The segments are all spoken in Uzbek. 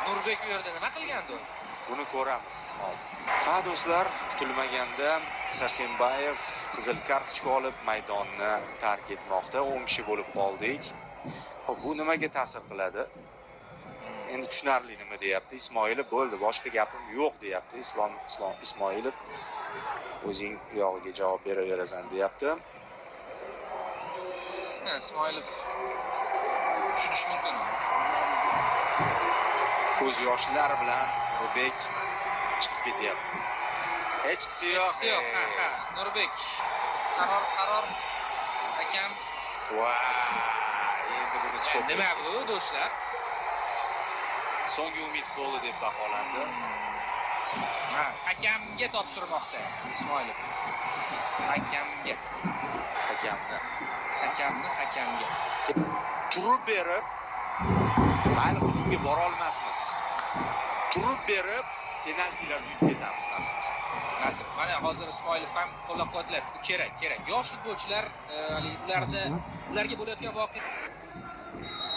Nurbek u yerda nima qilgandi? Buni ko'ramiz hozir. Ha do'stlar, kutilmaganda Sarsenbayev qizil kartochka olib maydonni tark etmoqda. 10 kishi bo'lib qoldik. Xo'p, bu nimaga ta'sir qiladi? Endi tushunarli nima deyapti Ismoilov, bo'ldi, boshqa gapim yo'q deyapti. Islom Islom Ismoilov o'zing u yog'iga javob beraverasan deyapti. Ha, Ismoilov tushunish mumkin. Ko'z yoshlar bilan Nurbek chiqib ketyapti. Hechqisi yo'q. Hechqisi yo'q. Ha. Nurbek. Qaror, qaror. Hakam. Voy, endi buni skop. Nima bu do'stlar? So'nggi umid goli deb baholandi. Ha, hakamga topshirmoqda Ismoilov. Hakamga. Hakamni. Hakamni hakamga. Turib berib, mayli hujumga bora olmasmiz. Turib berib, penaltilarni yutib ketamiz nasib bo'lsa. Nasib. Mana hozir Ismoilov ham qo'llab-quvvatlayapti. Bu kerak, kerak. Yosh futbolchilar, haligi ularda ularga bo'layotgan voqea.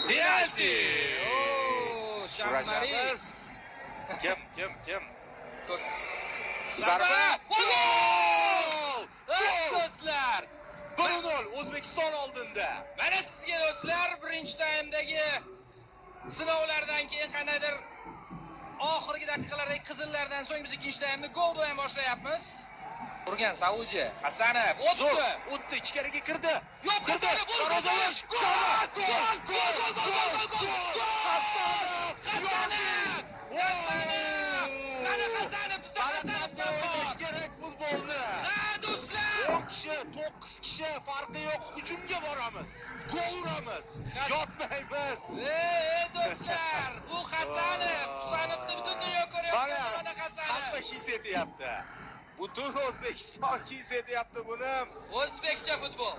Penalti! O, Shammari. Kurashamiz. Kim, kim, kim? Zarba! Zarba! Gol! Gol! Do'stlar! 1-0 O'zbekiston oldinda. Mana sizga do'stlar, birinchi taymdagi sinovlardan keyin qandaydir oxirgi daqiqalardagi qizillardan so'ng biz ikkinchi taymni gol bilan boshlayapmiz. Urgan Saudiya, Hasanov Zo'r, o'tdi. O'tdi, ichkariga kirdi. Yo'q, Kirdi. Hasanov, gol, Darvoza gol, gol, gol, gol, gol, gol, gol, gol, gol, gol. gol, Hasanov! Hasanov! Hasanov! Mana Hasanov, bizda Mana Hasanov qanday ham bor. o'ynash kerak futbolni. Ha, do'stlar! 10 kishi, 9 kishi farqi yo'q, hujumga boramiz. Gol uramiz. Yotmaymiz. Ey, do'stlar, bu Hasanov, Husanovni butun dunyo ko'ryapti. Mana Mana hamma Hasanov. his etyapti. Butun O'zbekiston his etyapti buni. O'zbekcha futbol.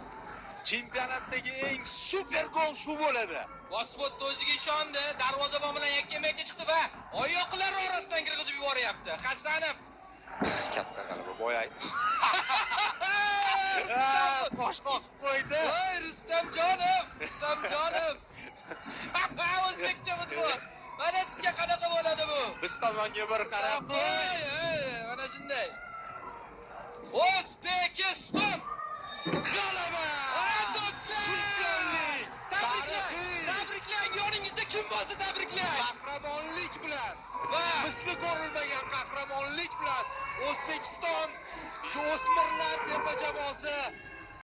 Chempionatdagi eng super gol shu bo'ladi. Bosib o'tdi, o'ziga ishondi, darvozabon bilan yakkama-yakka chiqdi va oyoqlar orasidan kirgizib yuboryapti. Hasanov. Katta g'alaba boya. Rustam! Bosh qoqib qo'ydi. Voy, Rustamjonov, Rustamjonov. O'zbekcha futbol. Mana sizga qanaqa bo'ladi bu? Biz tomonga bir qarab qo'y. Voy, ey, mana shunday. O'zbekiston! G'alaba! Ha, do'stlar! Chempionlik! Tabriklang! Tarixiy Tabriklang! Yoningizda kim bo'lsa tabriklang! qahramonlik bilan, Va misli ko'rilmagan qahramonlik bilan O'zbekiston o'smirlar terma jamoasi